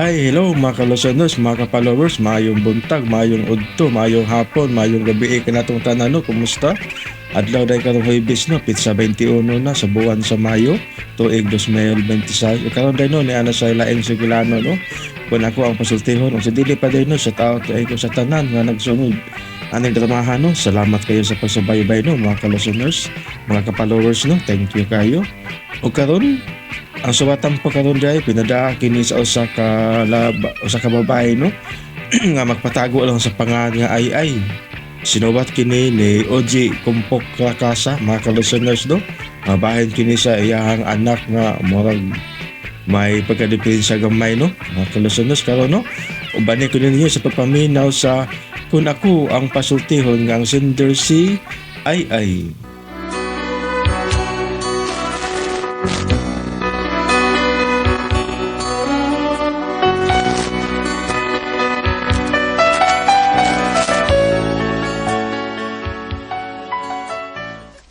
Ay, hello mga ka-listeners, mga ka-followers, maayong buntag, maayong udto, maayong hapon, maayong gabi kanatong tanan no, kumusta? Adlaw dahil karong Huwebes no, pitsa 21 na sa buwan sa Mayo, tuig 2026. O karon dahil no, ni ana sa laing Sigilano no. Kung ako ang pasultihon, o sa dili pa dahil no, sa tao ay ko sa tanan nga nagsunod aning dramahan no. Salamat kayo sa pagsubaybay no, mga ka-listeners, mga ka-followers no. Thank you kayo. O karon ang suwatan pa karon dai pinadaa kini sa usa ka usa ka babae no nga magpatago lang sa pangalan nga ay ay. Sinuwat kini ni OG Kumpok Rakasa mga ka-listeners no. Bahin kini sa iyahang anak nga murag may pagkadepensa gamay no mga ka-listeners karon no. Uban ko ninyo sa pagpaminaw sa kung ako ang pasultihon nga ang sender si ay ay.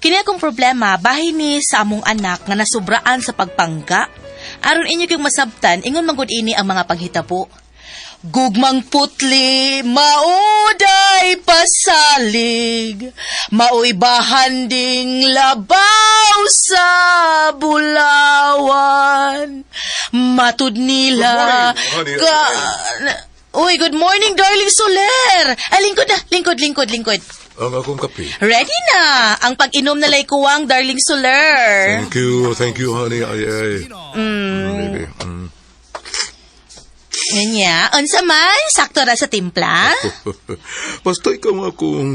Kini akong problema bahin ni sa among anak nga nasubraan sa pagpangga. Aron inyo kayong masabtan, ingon manggod ini ang mga panghitabo. Gugmang putli, mauday pasalig, maoy bahanding labaw sa bulawan. Matud nila Good morning, honey. ka... Uy, good morning, darling Soler. Ay, lingkod na, lingkod, lingkod, lingkod. Ang akong kape. Ready na ang pag-inom na laykuwang, darling Soler. Thank you, honey. Ay, ay. Baby. Nganya, unsa man, sakto ra sa timpla. Basta ikaw nga akong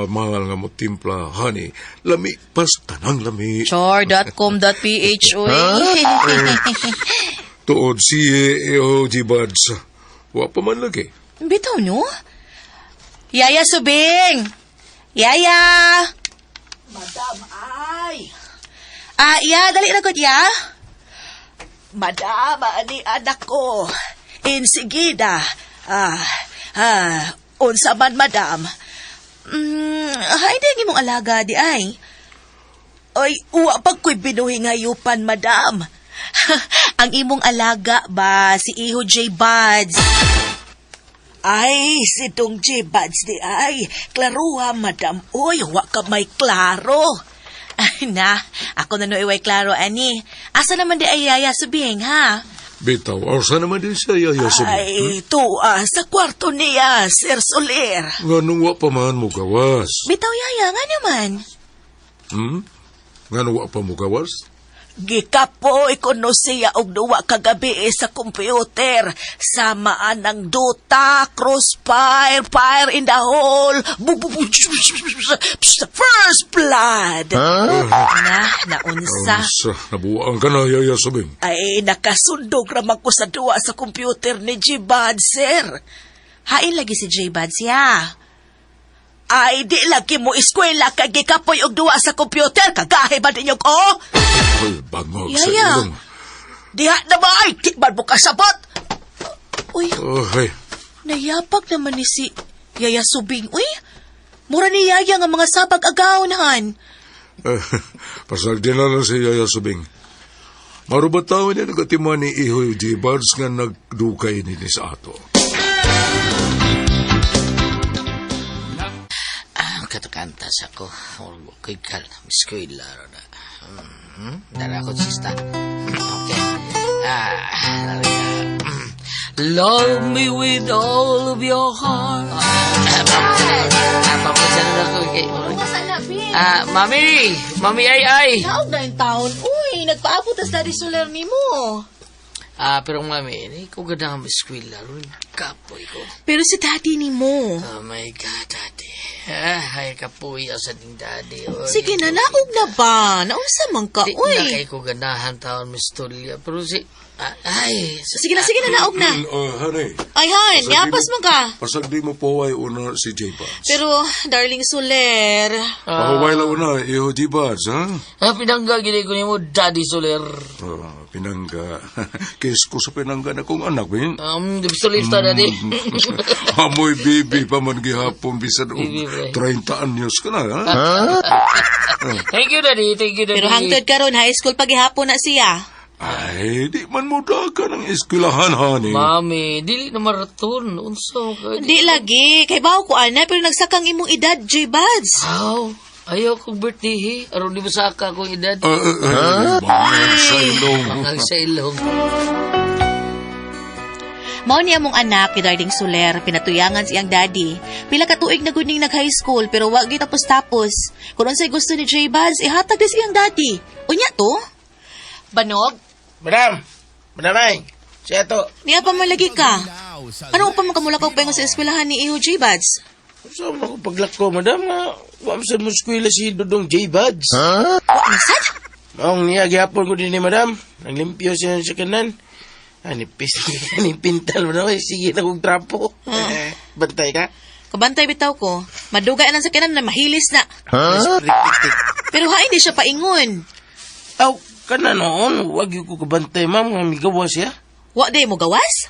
mahal nga mo timpla, honey. Lami, basta nang lami. Chor.com.ph, uy. Tuod si EOG Buds. Wa pa man lagi. Bitaw no? Yaya Subing! Yaya! Madam, ay! Ah, ya, dali na gud ya. Madam, ani anak ko. Insigida. Ah, ah, unsa man, madam. Hay di mong alaga di ay. Ay, uwa pag ko'y binuhi ngayupan, madam. Ang imong alaga ba si Iho J Buds? Ay, si Dong J. Buds di ay. Klaruha, madam. Uy, wa ka may klaro. Ay na, ako na no iway klaro ani. Asa naman di ay Yaya Subing ha? Bitaw, asa naman din siya, Yaya Sabi. Ay, tuwa sa kwarto niya, Sir Soler. Nga nung wa pa man mo gawas. Bitaw Yaya nga naman. Hmm? Nga nung wa pa mo gawas? Gikapoy kuno siya og duwa kagabi eh, sa computer. Samaan ng Dota, Crossfire, Fire in the Hole, bu bu bu First Blood. Na, naunsa. Unsa, nabuang ka na, Yaya Sabing. Ay, nakasundog raman ko sa duwa sa computer ni Jibad, sir. Hain lagi si J Buds ya. Ay, di lagi mo eskwela kay gikapoy og duwa sa computer. Kagahe ba ninyo ko? Ay, bangog sa Yaya. ilong. Diha na ba ay, di man mo kasabot? Uy, Oh, ay. nayapag naman ni si Yaya Subing. Uy, mura ni Yaya nga mga sabag agaw nahan. Pasag din na lang si Yaya Subing. Marubat tao niya nagatiman ni Ihoy G. Bards nga nagdukay nini sa ato. Ah, katakantas ako. Ko'y kal, eskwela na. Dara ko sista. Okay. Ah, dara ka. Love me with all of your heart. Ah, papunsa na ako kay. Ah, mami! Mami ay ay! Naog na yung taon. Uy, nagpaabot tas Daddy Soler ni mo. Ah, pero mami, hindi ko ganda ang eskwela ron. Kapoy ko. Pero si Daddy ni mo. Oh my God, daddy. Ah, ay, kapoy sa ding daddy. Oy. Sige na, naog na ba? Naunsa man ka, Di na uy. kay ko ganahan taon, Miss Tulia. Pero si... ah, ay... Sige na, naog na. Oh, honey. Ay, han, Pasag di yapas mo- man ka. Pasag di mo po ay una si J. Bards. Pero, darling Soler, Pahuway lang una, Iho J. Bards, ha? Ah, pinangga gini ko nimo, Daddy Soler. Oh, pinangga. Kiss ko sa pinangga na kong anak, eh. Di Soler ta, Daddy. Amoy baby pa man gihapon bisan og Baby, pre. 30 anyos ka na, ha? Thank you, Daddy. Thank you, Daddy. pero hangtod karon high school pagihapon na siya. Ay, di man mo ka ng eskwelahan, honey. Mami, dili na maraton. Unsa ka? Di lagi. Kay bawo ko, ana, pero nagsakang imong edad, J-Buds. Aw, ayaw kong birthday he. Aron di ba saka akong edad? Bangag sa ilong. Bangag sa ilong. Mao niya mong anak ni Darling Soler, pinatuyangan siyang daddy. Pila ka tuig na gud ning nag-high school pero wa gyud tapos-tapos. Kung unsay gusto ni J Buds, ihatag din siyang daddy. Unya to? Banog, Madam! Madam ay! Siya to. niya pa man lagi ka. Ano pa man kamulakaw pa sa eskwelahan ni Iho J Buds? Saan mo ako paglako, madam? Nga, wa man sad mo eskwela si Dudong J. Buds. Wa man sad? Maong niya, gihapon ko din ni madam. Naglimpyo siya sa kanan. Nipis, nipintal, madam. Ay, sige na kong trapo. Eh, bantay ka? Kabantay bitaw ko. Madugay nang sa kanan na mahilis na. Huh? Pero hain di siya paingon. Aw, kana noon, wag yun ko kabantay, ma'am. Nga migawas siya. Wa day mo gawas?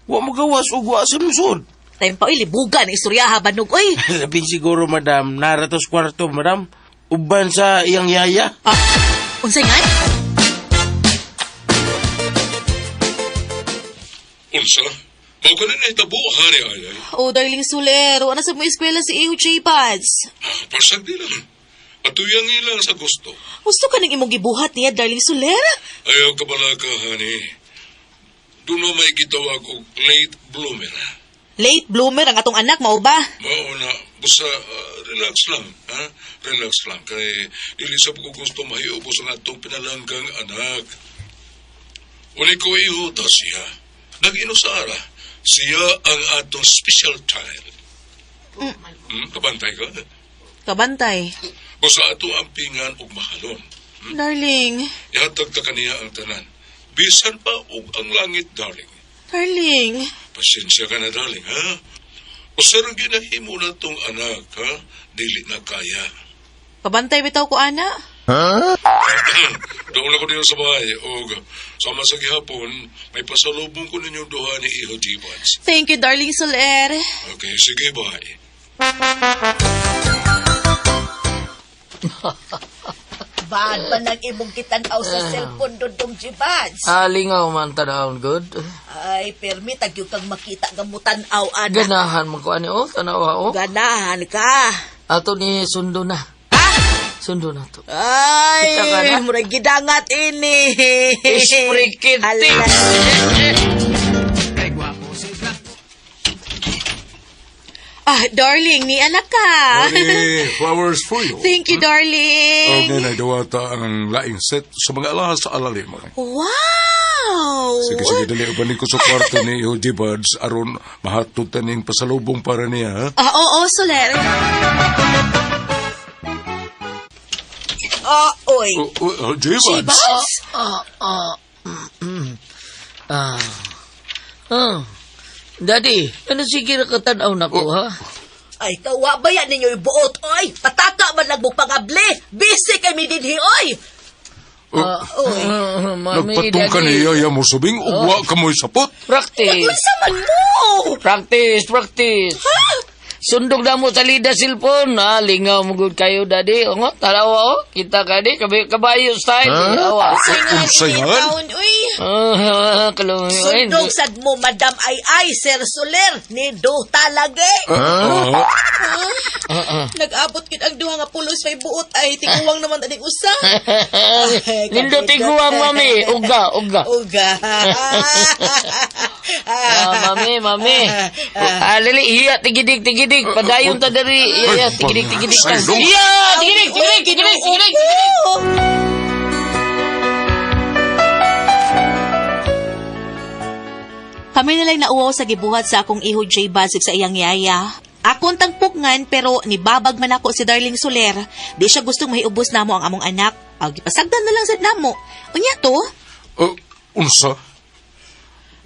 Wa mo gawas o wa sa musod. Time pa oy libugan ang istoryaha banog oy. Labing siguro, madam. Naratos kwarto, madam. Uban sa iyang yaya. Ah, unsay nga? Unsa? Mao ka na nahitabo, honey, ay, ay. Oh, darling Soler, wa na sa mo eskwela si Iho J Buds. Pasag di lang. Atuyang ilang sa gusto. Gusto ka nang imong gibuhat niya, darling Soler? Ayaw ka pala ka, honey. Doon na may gitawag og late bloomer. Late bloomer ang atong anak, mao ba? Mao na, basta relax lang, ha? Relax lang. Kay dili sa ko gusto mahiubos ang atong pinalanggang anak. Uli ko ihuta siya. Nag-inusara. Siya ang atong special child. Kabantay ka? Kabantay. Basta ato ang pingan og mahalon. Darling, Ihatag ta kaniya ang tanan. Bisan pa og ang langit, darling. darling. Pasensya ka na, darling, ha? Usa ra ginahimo na tong anak, ha? Dili na kaya. Kabantay bitaw ko, ana. Doon ako din sa bahay, og sama sa gihapon, may pasalubong ko ninyong duha ni Iho G-Buds. Thank you, darling Soler. Okay, sige, bye. Bad pa nang imong kitanaw sa cellphone, Dudong J. Buds. Alingaw man tanawon good. Ay, permi, tagyo kang makita nga mo tanaw, ana. Ganahan man ko ani oh, tanawa oh. Ganahan ka. Ato ni sundo na. Sundo na to. Ay, Kita ka na? murag gidangat ini. Isprikitik. Hala. Ah, darling, ni anak ka. Honey, flowers for you. Thank you, darling. Okay, nagdawata ang laing set sa mga alahas sa alalim. Wow! Sige, sige, dali. Ubanin ko sa kwarto ni Iho G-Buds aron mahatod ta ning pasalubong para niya, ha? Ah, oo, Soler. Ah, oy. Oh, oh, oh, G-Buds? Buds? Ah, ah, Ah. Ah. Daddy, ano sige ra ka tan-aw na ko ha? Ay, kawa ba yan ninyo ibuot, oy? Pataka man lang mo pangabli. Busy kay mi dinhi, oy. Oh, Oy. Ah, Mami, nagpatong ka Daddy. ni Yaya mo subing, ugwa ka mo'y sapot. Practice. Unsa man mo? Practice, practice. Sundog na mo sa lida cellphone. Ha, lingaw mo good kayo, daddy. O nga, talawa o. Kita ka di. Kabayo style. Awa. Unsay nga Unsay ni nga? taon, uy. Ah, kalungay. Sundog sad mo, Madam Ay Ay, Sir Soler. Ni Duta lagi. Ah, Ah, Nag-abot gid ang duha nga pulos may buot ay tiguwang naman aning usa. Nindo tiguang, mami. Uga, uga. Uga. Ah, mami, mami. Ah, lili, iya, tigidig, tigidig. Padayon ta dari. Iya, iya, tigidig, tigidig. ta. Iya, tigidig, tigidig, tigidig, tigidig. Kami nila'y nauwaw sa gibuhat sa akong iho J. Basik sa iyang yaya. Akong tangpugngan pero nibabag man ako si Darling Soler. Di siya gustong mahiubos namo ang among anak. Ag gipasagdan na lang sad namo. Unya to? Unsa?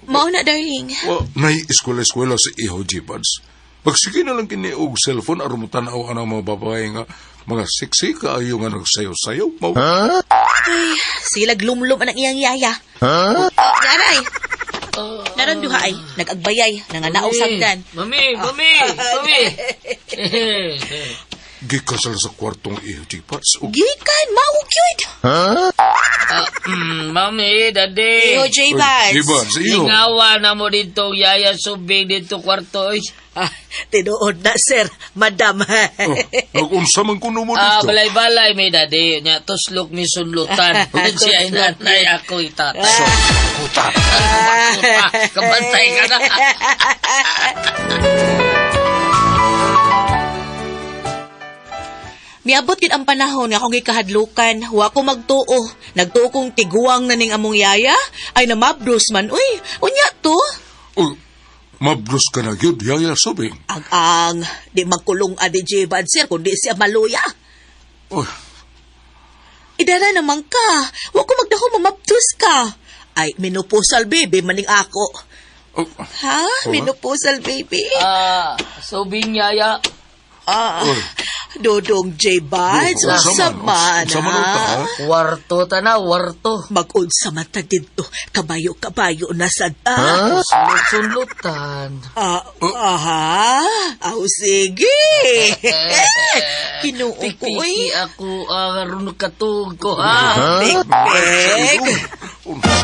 Mao na darling. Wa, nay eskwela-eskwela si Iho G-Buds. Pagsige na lang kini og cellphone aron mo tan-aw ang mga babae nga mga sexy kaayo nga nagsayaw-sayaw. Mao. Ay, sila glumlum ang iyang yaya. Huh? Naray. Naran duha ay nagagbayay nanganaw sagdan. Mami, mami, mami. Gikan sila sa kwartong iyo, Jipas. O, Gikan, mao gyud. Mami, daddy. Iho, J-Bads. Jipas, iyo. Lingawa na mo dito, yaya subing dito kwarto. Oy. Ah, tinuod na, sir. Madam. Oh, nag-unsa man kuno mo Ah, dito. balay-balay may daddy. Nya tuslok mi sunlutan. Siya ay nanay ako itatay. Kuta. Kabantay ka na. Miabot gid ang panahon nga akong gikahadlukan, wa ko magtuo. Nagtuo kong tiguang na ning among yaya, ay namabdos man uy. Unya to. Uy, mabdos ka na gyud, yaya subing. Ang ang, di magkulong adi J-Bad, sir, kundi siya maluya. Uy, Idara naman ka. Wa ko magdahom mamabdos ka. Ay, minupusal, baby, maning ako. oh, Ha? Minupusal baby? Ah, subing yaya. Ah, Uy. Dodong J-Bad, Unsa unsa man, man, unsa man unta, ha? ha? Warto ta na, warto. Mag-unsa man ta didto, kabayo-kabayo na sad ta. Tuslok sunlutan. Ah, aha. Aw, sige. Kinuo ko uy. Pikpiki ako, aron katug ko, ha? Pek-pek. Unsa?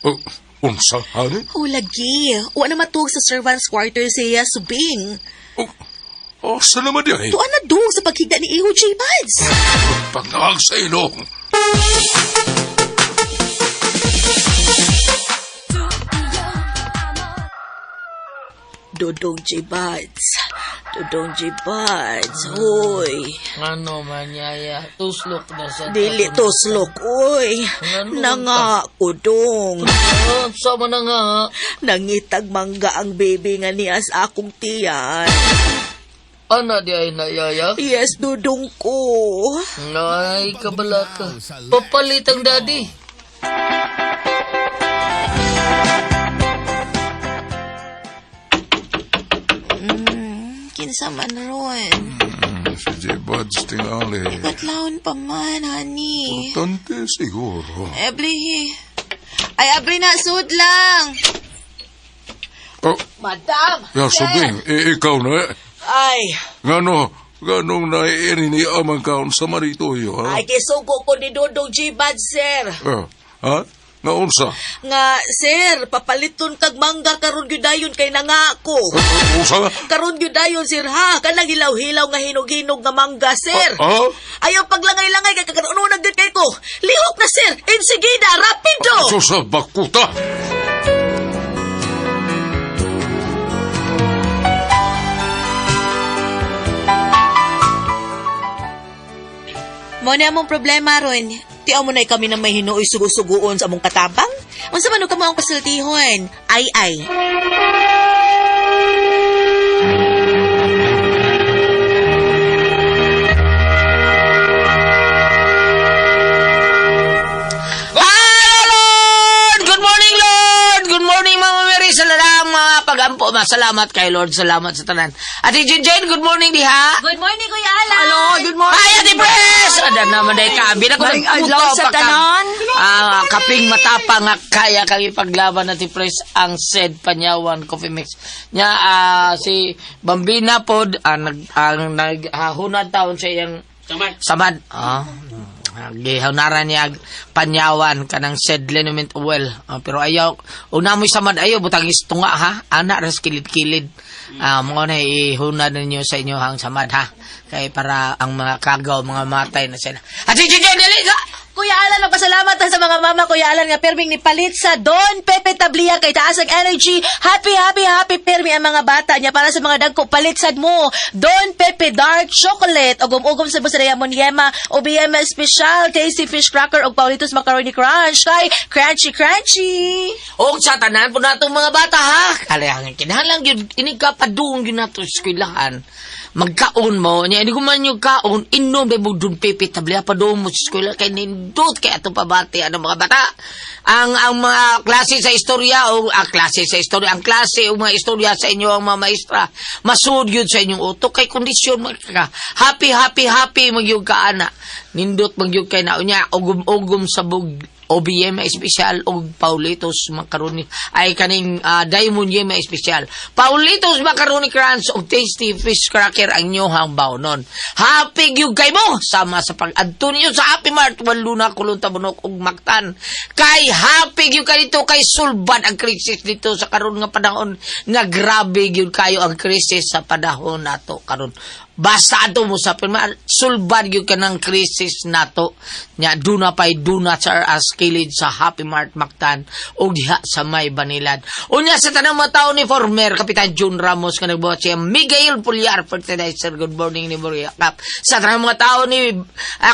Oh, unsa, honey? Oh, lagi. Wa na matuog sa servants quarter siya subing. Oh, oh, sa naman di ay. Tuan na dong sa paghigda ni Iho J. Buds. Pagnaag sa ilong. Dodong J-Buds. Dodong J-Buds. Hoy. Ano man, yaya? Tuslok na sa... Dili tuslok, oy. Ano Nangako dong. Ah, sama na nga. Nangitag mangga ang baby nga niya sa akong tiyan. Ana di ay na, yaya? Yes, dudong ko. Ay, kabala ka. Papalit ang daddy. Kinsa man ron. Si J-Buds tingali. Katlaon pa man, honey. Importante siguro. Eblihi. Ay, abri na, sud lang. Oh, Madam! ya subing, ikaw na eh. Ay, Ngano, ganong naiirin ni amang kaon sa marito yo, ha? ay kisugo ko ni Dodong J-Bad, sir. Eh, ha? Nga unsa? Nga, sir, papaliton kag mangga karon gyud dayon kay nangako. Eh, Unsa? Karon gyud dayon, sir, ha? Kanang hilaw-hilaw nga hinog-hinog nga mangga, sir. Ha? Ayaw paglangay-langay kay kakaroon na gyud kay ko. Lihok na, sir. Insigida, rapido. Susa bakuta! Mo na among problema ron. Tiyaw mo na kami na may hinuoy sugo-sugoon sa among katabang. Unsa man ka mo ang kasultihon? Ay ay. Hello, Lord! Good morning, Lord! Good morning, Mama Mary. Salamat, mga pagampo. Masalamat kay Lord. Salamat sa tanan. Ate Jane Jane, good morning diha. Good morning, Kuya Alan. Hello, good morning. Ay, Ate Pres! Ada naman dahil ka. Bila ko Maring nagputo adlaw sa pa ka. tanan. Ah, kaping matapang nga kaya kang ipaglaban Ate Pres ang said Panyawan Coffee Mix. Nya si Bambina pod nag ang naghahunad taon sa iyang samad. Samad. Ah. Gihunaran niya ag panyawan kanang said liniment oil. Ah, pero ayaw una mo'y samad ayaw butang istunga ha. Ana ras kilid-kilid. Ah, mo na ihunad ninyo sa inyo ang samad ha. Kay para ang mga kagaw mga matay na sila. At si dali ka! Kuya Alan, magpasalamat ta sa mga mama, Kuya Alan, nga perming ni palit sa Don Pepe Tablia kay taas ang energy. Happy, happy, happy permi ang mga bata niya para sa mga dagko palit sad mo. Don Pepe Dark Chocolate ugom ugom sa Busa Diamond Yema o BM Special Tasty Fish Cracker og Paulitos Macaroni Crunch kay Crunchy Crunchy. Og sa tanan po natong mga bata ha. Kalayangan kinahanglan gyud ini ka padung gyud nato sa eskwelahan. Magkaon mo niya hindi ko man yung kaon inom dai mo dun pipi tablia padung mo sa eskwela kay nindot kay atong pabati ano mga bata. Ang mga klase sa istorya o ang klase sa istorya ang klase o mga istorya sa inyo ang mga maestra masud gyud sa inyong utok kay kondisyon man ka. Happy happy happy magyud ka ana. Nindot magyud kay na unya ugom-ugom sa bug OBM espesyal og Paulitos Macaroni ay kaning Diamond Yema espesyal. Paulitos Macaroni Crunch og Tasty Fish Cracker ang inyong bawnon. Happy gyud kay mo sama sa pag-adto ninyo sa Happy Mart Waluna, Kulon, Tabunok ug Mactan. Kay happy gyud ka dito kay sulbad ang krisis dito sa karon nga panahon nga grabe gyud kayo ang krisis sa panahon nato karon. Basta ato mo sa pirma, sulbad gyud ka ng krisis nato. Nya duna pay donuts are as kilid sa Happy Mart Mactan o diha sa may Banilad. Unya sa tanang mga tao ni former Kapitan June Ramos nga nagbuhat siya Miguel Pulyar Fertilizer. Good morning ni Boria Cup. Sa tanang mga tao ni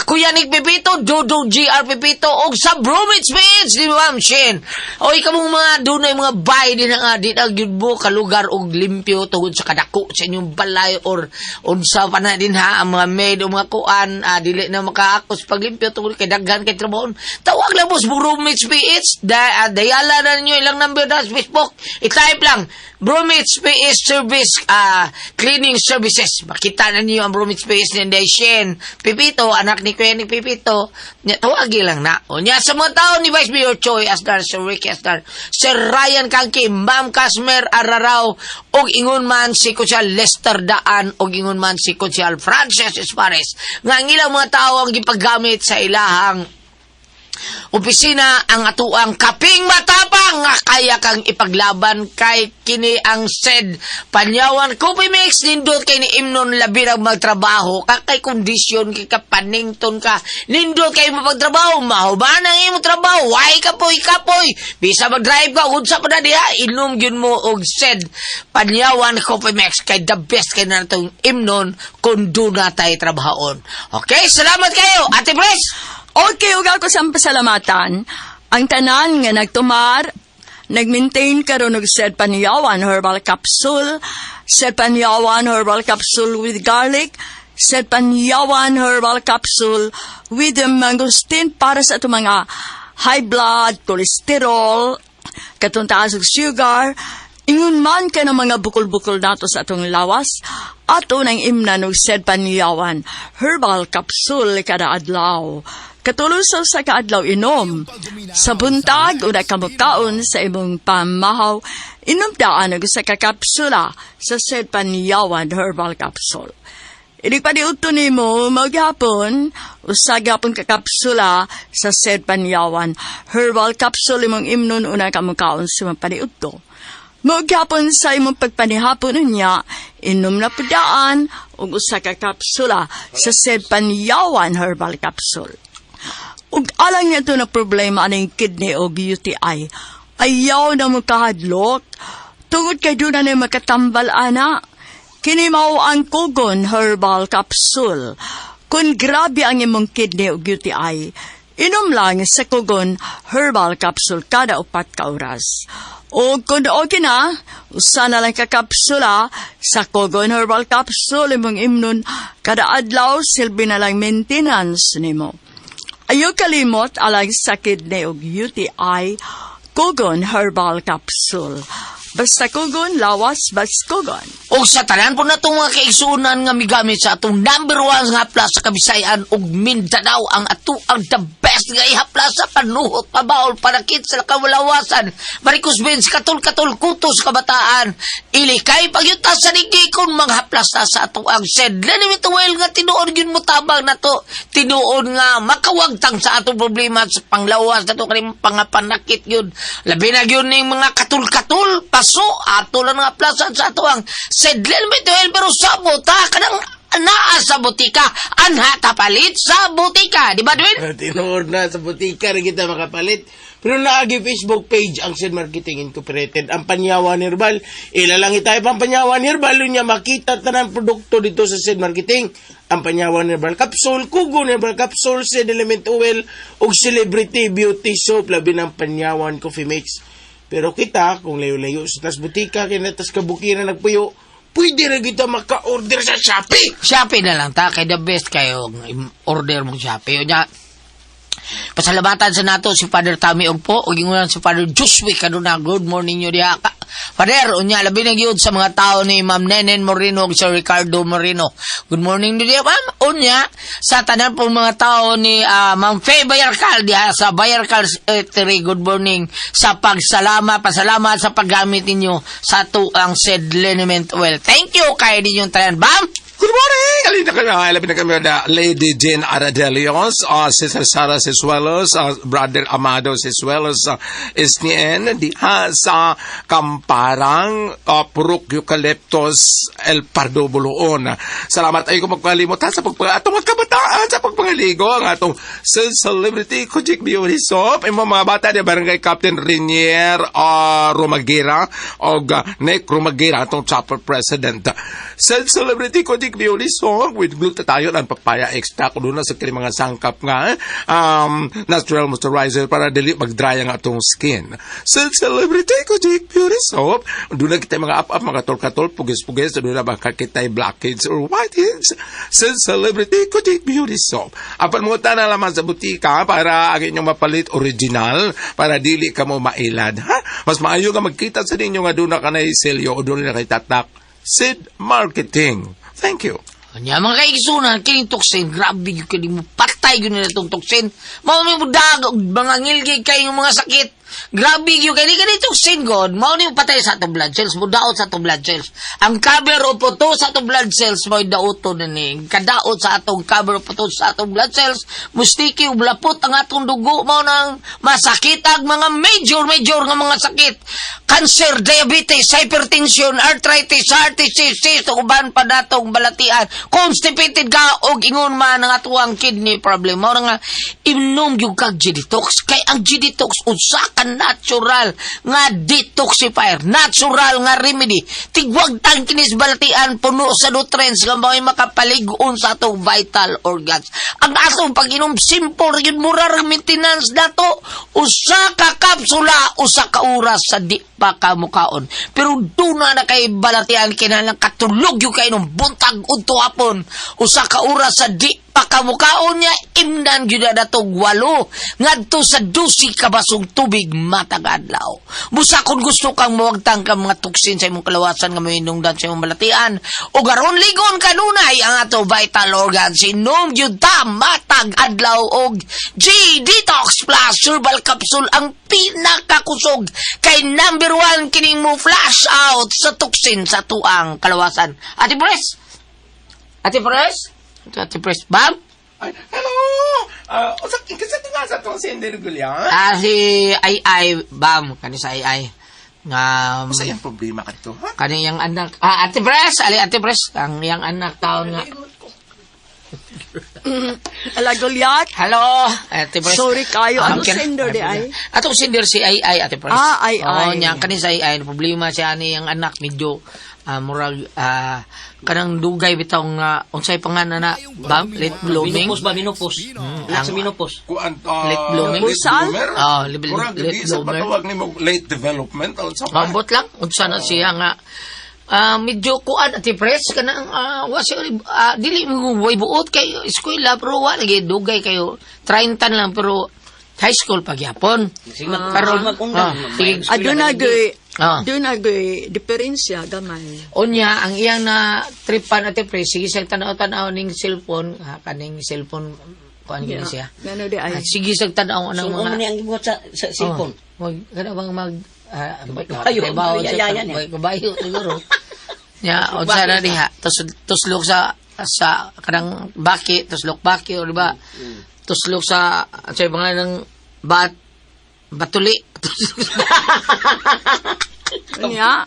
Kuya Nick Pepito, Dodo GR Pepito og sa Bromwich Beach ni Ma'am Shin. Oy kamong mga dunay mga bay din nga di na gyud mo kalugar og limpyo tungod sa kadako sa inyong balay or unsa pa na din ha ang mga maid o mga kuan dili na makaakos paglimpyo tungod kay daghan kay trabaho. Tawag lang mo sa Bromwich PH, dayala na ninyo ilang number na sa Facebook. I-type lang Bromwich PH Service, Cleaning Services. Makita na ninyo ang Bromwich PH ni Inday Shen Pipito, anak ni Kuya ni Pipito. Nya, tawagi lang na. O nya sa mga tao ni Vice Mayor Choi Asdar, Sir Ricky Asdar, Sir Ryan Kangki, Ma'am Casmer Araraw, og ingon man si Kusyal Lester Daan, og ingon man si Kusyal Francis Espares. Nga ang ilang mga tao ang gipaggamit sa ilahang opisina ang atuang kaping matapang nga kaya kang ipaglaban kay kini ang said Panyawan Coffee Mix. Nindot kay ni imnon, labi ra magtrabaho ka kay kondisyon kay ka panington ka, nindot kay mapagtrabaho, mahuman ang imong trabaho, way kapoy kapoy bisa mag-drive ka unsa pa na diha, inom gyud mo og said Panyawan Coffee Mix kay the best kay na natong imnon kung doon na tayo trabahoon. Okay, salamat kayo, Ate Pres. Okay, ug ako sa pasalamatan. Ang tanan nga nagtumar, nag-maintain karon og Sed Panyawan Herbal Capsule, Sed Panyawan Herbal Capsule with garlic, Sed Panyawan Herbal Capsule with the mangosteen para sa atong mga high blood, cholesterol, katong taas og sugar, ingon man ka ng mga bukol-bukol nato sa atong lawas, ato nang imnan og Sed Panyawan Herbal Capsule kada adlaw. Katulo sa usa ka adlaw inom. Sa buntag, una ka mukaon sa imong pamahaw, inom daan og usa ka kapsula sa Sed Panyawan Herbal Capsule. Inig paniudto nimo, magyapon, usa gyapon ka kapsula sa Sed Panyawan Herbal Capsule imong imnon una ka mukaon sa imong paniudto. Magyapon sa imong pagpanihapon unya, inom na pudaan og usa ka kapsula sa Sed Panyawan Herbal Capsule. Ug alang nito na problema aning kidney o UTI, ayaw na mo kahadlok. Tungod kay doon na makatambal ana. Kini mao ang Kugon Herbal Capsule. Kung grabe ang imong kidney o UTI, inom lang sa Kugon Herbal Capsule kada 4 ka oras. O kung okay na, usa na lang ka kapsula sa Kugon Herbal Capsule imong imnon kada adlaw, silbi na lang maintenance nimo. Ayaw kalimot alang sa kidney ug UTI, Kugon Herbal Capsule. Basta kugon, lawas, bas kugon. O sa tanan po na itong mga kaigsunan nga migamit sa atong number one nga haplas sa Kabisayan ug Mindanao, ang ato ang the best nga ihaplas sa panuhot, pabaol, panakit sa kawalawasan, varicose veins, katul-katul, kutos kabataan, ilikay pagyuta sa nigi kung mga haplas na sa ato ang Sed Liniment Oil nga tinuod yun mo tabang na to, tinuod nga makawagtang sa atong problema sa panglawas na to kaning pangapanakit yun, labi na yun ning mga katul-katul, paso, ato lang nga plasan sa ato ang Sed Liniment Oil, pero sa buta kanang naa sa butika, anha tapalit sa butika, di ba, Dwayne? Tinuod na sa butika rin kita makapalit. Pero naagi Facebook page ang Sed Marketing Incorporated, ang Panyawan Herbal. Ila lang itay pang Panyawan Herbal, unya makita tanan produkto dito sa Sed Marketing. Ang Panyawan Herbal Capsule, Kugon Herbal Capsule, Sed Element Oil, ug Celebrity Beauty Soap, labi ng Panyawan Coffee Mix. Pero kita, kung layo-layo sa tas butika, kaya tas kabukiran nagpuyo, pwede rin kita maka-order sa Shopee. Shopee na lang ta, kay the best kayo order mong Shopee. Unya, Pasalamatan sa nato si Father Tommy Ogpo ug ingon si Father Joshua kaduna. Good morning nyo diha. Father, unya labi na gyud sa mga tao ni Ma'am Nenen Moreno ug Sir Ricardo Moreno. Good morning nyo diha, ma'am. Unya sa tanan pong mga tao ni Ma'am Faye Bayarcal diha sa Bayarcal Eatery. Good morning sa pagsalama, pasalamat sa paggamit ninyo sa atuang said liniment oil. Thank you kay ninyong tanan. Bam! Good morning! Alin na kami, labi na kami na Lady Jane Aradelios, Sister Sara Sisuelos, Brother Amado Sisuelos, SNN, diha sa Kamparang, Purok Eucalyptus, El Pardo, Buluon. Salamat ay kung magpalimutan sa atong mga kabataan sa pagpangaligo, ang atong celebrity Kojik Beauty Soap, imong mga bata ni Barangay Captain Renier Romagira o Nick Romagira, atong chapter president. Sa celebrity Kojik Beauty Soap with glutathione and papaya extract doon na sa kini mga sangkap nga natural moisturizer para dili mag-dry ang atong skin. Sa celebrity Kojik Beauty Soap, doon na kita mga up-up, mga katol-katol, pugis-pugis, doon na baka kita blackheads or whiteheads. Sa celebrity Kojik Beauty Soap. Apan mo na lamang sa butika para ang inyong mapalit original para dili ka mo mailad. Ha? Mas maayo nga magkita sa ninyo nga doon na kanay selyo o doon na kay tatak. Sid Marketing. Thank you. Nya mga kaigsunan kining toxin, grabe gyud kini mo patay gyud nila tong toxin. Mao ni mo dag og mga ngilgig kay mga sakit. Grabe gyud kay kini toxin god, mao ni mo patay sa atong blood cells, mo daot sa atong blood cells. Ang cover o puto sa atong blood cells mo daoton na ni. Kadaot sa atong cover o puto sa atong blood cells, mustiki ug lapot ang atong dugo, mao nang masakit ang mga major major nga mga sakit. Cancer, diabetes, hypertension, arthritis, heart disease, uban pa natong balatian. Constipated ka og ingon man ang atuang kidney problem. Mao na nga inom gyud kag G-Detox kay ang G-Detox usa ka natural nga detoxifier, natural nga remedy. Tigwag tang kinis balatian, puno sa nutrients nga mao'y makapalig-on sa atong vital organs. Ang atong pag-inom simple ra gyud, mura ra maintenance nato. Usa ka kapsula, usa ka oras sa di pa ka mukaon. Pero duna na kay balatian, kinahanglan katulog yung kay nung buntag udto hapon. Usa ka oras sa di pa ka mukaon niya, imnan gyud na natong 8 ngadto sa 12 ka basong tubig matag adlaw. Busa kung gusto kang mawagtang ka mga toxin sa imong kalawasan nga mohinungdan sa imong balatian o garon ligon kanunay ang ato vital organs, inom gyud ta matag adlaw og G Detox Plus Herbal Capsule, ang pinakakusog kay number one kining mo flush out sa toxin sa tuang kalawasan. Ate Pres! Ate Pres? Ate Pres, Bam? Ay, hello! Usa kinsa nga sa tong sender Gulian? Ah, si Ay Ay, Bam, kani sa Ay Ay. Nga, Usa yang problema kadto, ha? Kani yang anak. Ah, Ate Pres, ali Ate Pres, ang yang anak taon nga. Ala Goliath. Hello, Ate Pres. Sorry kayo. Ah, Ano sender di ay? Atong sender si Ay Ay, Ate Pres. Ah, Ay Oo, Ay. niya kani sa Ay Ay, problema siya ani yang anak medyo murag kanang dugay bitaw nga unsay pangalan na, Bam, late blooming. Minupos ba? Minupos. Anak sa minupos. Kuan Late blooming? Late bloomer? Ah, Murag, late di sa bloomer. patawag nimo late development unsa pa? Ambot lang unsa na siya nga medyo kuan, Ate Pres, kanang wa siya dili mo way buot kay eskwela pero wa lagi dugay kayo 30 lang pero high school pa gyapon. Sige mag Karon, sige mag-undang. sige. Aduna goy Aduna goy diferensya gamay. Unya ang iyang na tripan, Ate Pres, sige sa tanaw-tanaw ning cellphone, ha, kaning cellphone kuan gini siya. Ngano di ay? Ah, sige sa tanaw ng So, mga ano ni ang gibuhat sa cellphone? Oh, mag kana bang mag Kabayo, kabayo, kabayo, yan. kabayo siguro. Ya, unsa na diha? Tuslok sa kanang baki, tuslok baki o di ba? Tuslok sa mga ng batuli. Unya.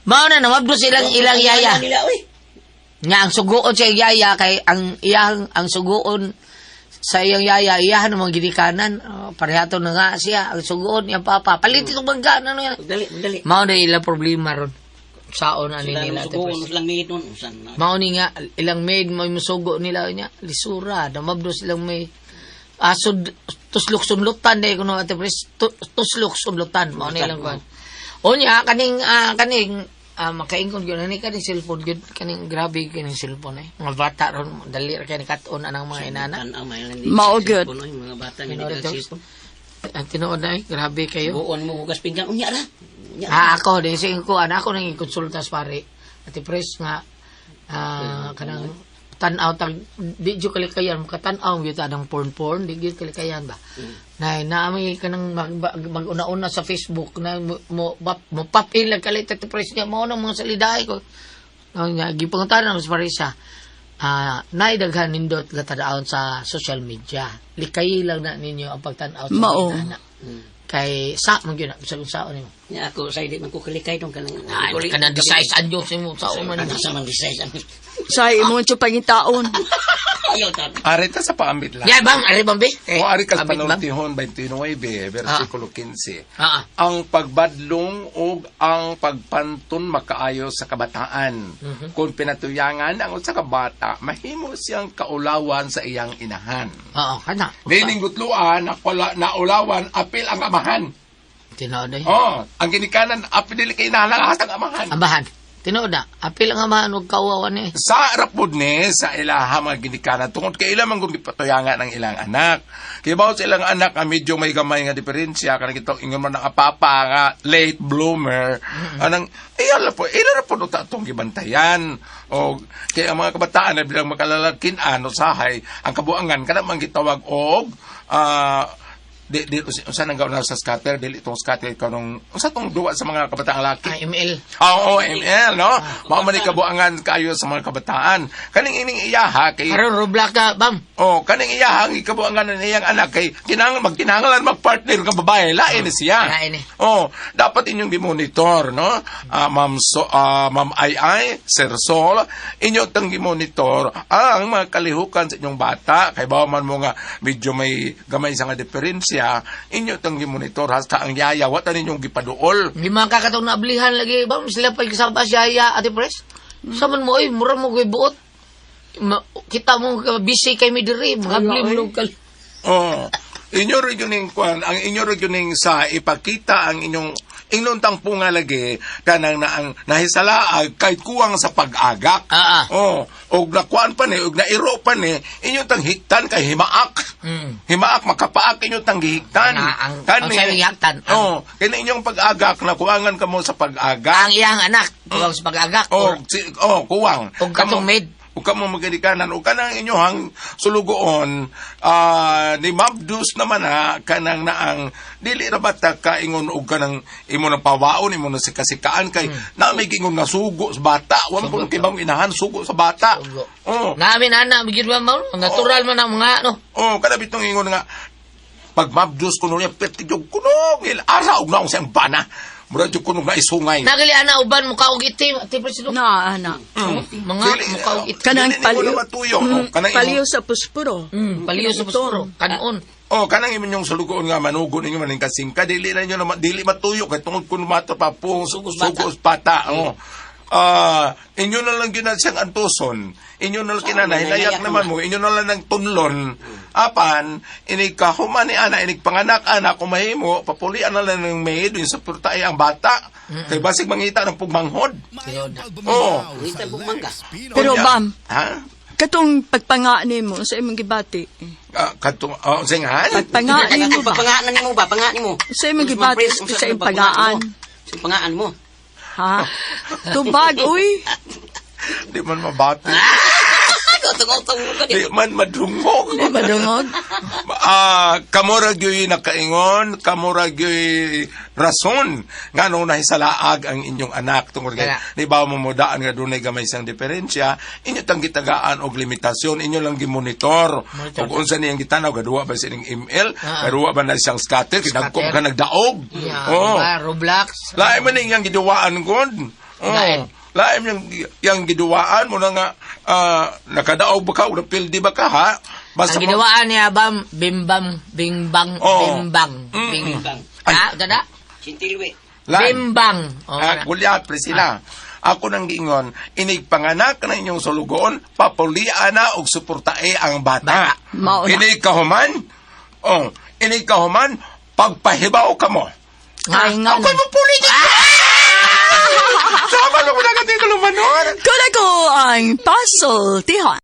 Mao na namabdo silang ilang yaya. Nila, uy. Nga ang suguon sa iyang yaya kay ang iyang ang suguon sa iyang yaya iyahan mga ginikanan. Oh, parehato na nga siya ang suguon iyang papa. Palit itong bangga na ano yan. Dali, dali. Mao na ilang problema ron. Saon ani Sila nila, nang Ate suguon, Pres. silang maid nun. Usan na. Mao ni nga ilang maid mo musugo nila niya lisura namabdo silang may asod tuslok sunlutan day kuno, Ate Pres, tuslok sunlutan mao ni ilang kuan. Unya kaning kaning Makaingon gyud ani kaning cellphone gyud kaning grabe kaning cellphone eh. Mga bata ron dali ra kay nakaton anang mga inana. Tan-aw, may lang di Mao sa gyud. cellphone, oy, mga bata nga di Tinuod ka ito. cellphone. Ang tinuod na eh, grabe kayo. Buon mo hugas pinggan. Unya ra. Unya ra. Ah, ako di sige ko ana ako nang konsulta sa pare. Ate Pres nga kanang tan-aw tag di jud kalikayan makatan-aw gyud ta ng porn porn di gyud kalikayan ba. Nay naami kanang mag-una-una sa Facebook na mo pop in lang kalit Ate Pres niya mao nang mga salidaay ko. No, nga gipangutanan ako sa pare siya. Nay daghan nindot gatadaon sa social media. Likay lang na ninyo ang pagtan-aw sa Mao. mga anak. Kay sa man gyud na bisag unsaon nimo. Nya ako sa di man ko kalikay dong kanang Ay, kanang design ang Diyos mo sa man. Kanang sa man design ang. Sa imong pangitaon. Ayaw ta. Arita sa paambit lang. Ya bang, ari bang be? Eh, O ari kas ambit, bang? panultihon 29, versikulo 15. Ah, ah. Ang pagbadlong ug ang pagpanton makaayo sa kabataan. Kung pinatuyangan ang usa ka bata, mahimo siyang kaulawan sa iyang inahan. Oo, kana. Nining gutluan, nakwala, naulawan, apil ang amahan. Tinuod ay. Oh, ang ginikanan, apil dili kay inahan, ang amahan. Amahan. Tinuod na. Apil ang amahan ug kauwawan eh. Sa rapod ni sa ilaha mga ginikanan tungod kay ila man kung gipatuyangan ang ilang anak. Kay bawat sa ilang anak ang medyo may gamay nga diferensya kanang kitong ingon man ang papa nga late bloomer anang ila po ila ra po ta atong gibantayan o kay ang mga kabataan na bilang makalalakin ano sahay ang kabuangan kana man gitawag og di di usa nang gawin sa scatter dili itong scatter kanong usa tong duwa sa mga kabataang laki. Ay, ML. Oo, ML, no? Mao man ni kabuangan kayo sa mga kabataan. Kaning ining iyaha kay Karon roblox ka, bam. Oh, kaning iyaha ang ikabuangan ng iyang anak kay kinahanglan magkinahanglan magpartner ka babae, lain ni siya. Lain ni. Oh, dapat inyong gimonitor, no? Ma'am so, Ma'am Ai Ai, Sir Sol, inyo tang gimonitor ang mga kalihukan sa inyong bata kay bawa man mo nga medyo may gamay sa nga diferensya, inyo tang gimonitor hasta ang yaya wa ta ninyong gipaduol. Hindi mga kakatong naablihan lagi, bam, sila pa kasama siya ya, Ate Pres. Sa man mo, oy, mura mo ko'y buot. Kita mo, busy kay mi diri, mga blim local. Oh. Inyo rin yun yung kwan, ang inyo rin yun yung sa ipakita ang inyong ingnon tang punga lagi kanang na ang nahisalaag kay kuwang sa pag-agak. Ah, ah. Oh, og nakuan pa ni, og nairo pa ni, inyong tang hiktan kay himaak. Himaak makapaak inyong tang gihiktan. Na, ang sabi gihiktan, Oh, kay inyong pag-agak nakuangan kamo sa pag-agak. Ang iyang anak, kuwang sa pag-agak. Oh, si, oh, kuwang. Og katong maid. Ug kamo magalikanan ug kanang inyohang sulugoon ni Mabdus naman ha kanang naang dili ra bata kaingon og kanang imo nang pawaon imo nang sikasikaan kay na may gingon nga sugo sa bata wa man kuno kibang inahan sugo sa bata. Sugo. Oh. Namin ana, bigyan mo mo, natural man ang mga ano. Oh, kada bitong ingon nga pag Mabdus kuno niya perti jud kuno il asa og naong siyang bana. Mura jud kuno nga isungay. Nagali ana uban mukha og itim, Ate Pres. no? Na, ana. Mga Dili, mukha og itim. Kanang Dili nimo paliw. na matuyo. Oh, kanang imo- Paliw sa puspuro. Paliw sa puspuro, kanon. Oh, kanang inyong sulugoon nga manugo ninyo maning kasingka dili na inyo na dili matuyo kay tungod kun mato pa po Sugos bata. sugos bata. Oh. Inyo na lang gyud na siyang antuson. Inyo na lang kinana hinayak naman mo, inyo na lang ng tunlon. Apan inig kahuman ni ana inig panganak ana kung mahimo papulian na lang ng maid yung suportae ang bata. Kay basig mangita ng pugmanghod. Tinuod na. Oh. Ngita bug mangga. Pero Unya, bam, Ha? katong pagpanga nimo sa imong gibati. Katong oh, singahan? Pagpanga nimo ba? Pangaan nimo ba? Pangaan nimo. Sa imong gibati sa imong pagaan. Sa pangaan mo. Ha? Tubag, uy. Di man mabati. Gotong-gotong ko Di man madungog. Di ba dungog? Kamo ra gyuy nakaingon, kamo ra gyuy rason nganong nahisalaag ang inyong anak tungod kay Kaya. di ba mo modaan nga dunay gamay sang diferensya, inyo tang gitagaan og limitasyon, inyo lang gimonitor. Monitor. Og unsa niyang gitanaw gaduwa ba sining ML, Ah. gaduwa ba na siyang scatter, kinagkom ka nagdaog. Yeah, Oh. diba? Roblox. Lain man ning iyang giduwaan god. Oh. Lain. Lain yung yang giduwaan mo na nga nakadaog ba ka o napildi ba ka ha? Basta Ang ginawaan niya, bam, bimbam, bimbang, Oo. bimbang, bimbang. Ay. Ah, dada? Sintilwe. Lain. Bimbang. Oh, na. Gulyat, Priscilla. Ako nang giingon, inig panganak na inyong sulugoon, papulian na og suportae ang bata. Bata. Mao na. Inig kahuman, oh, inig kahuman, pagpahibaw ka mo. Ay nga Ako na. mo puli niya. Sama ko na ka tulumanon. Kuna ko ang pasultihan.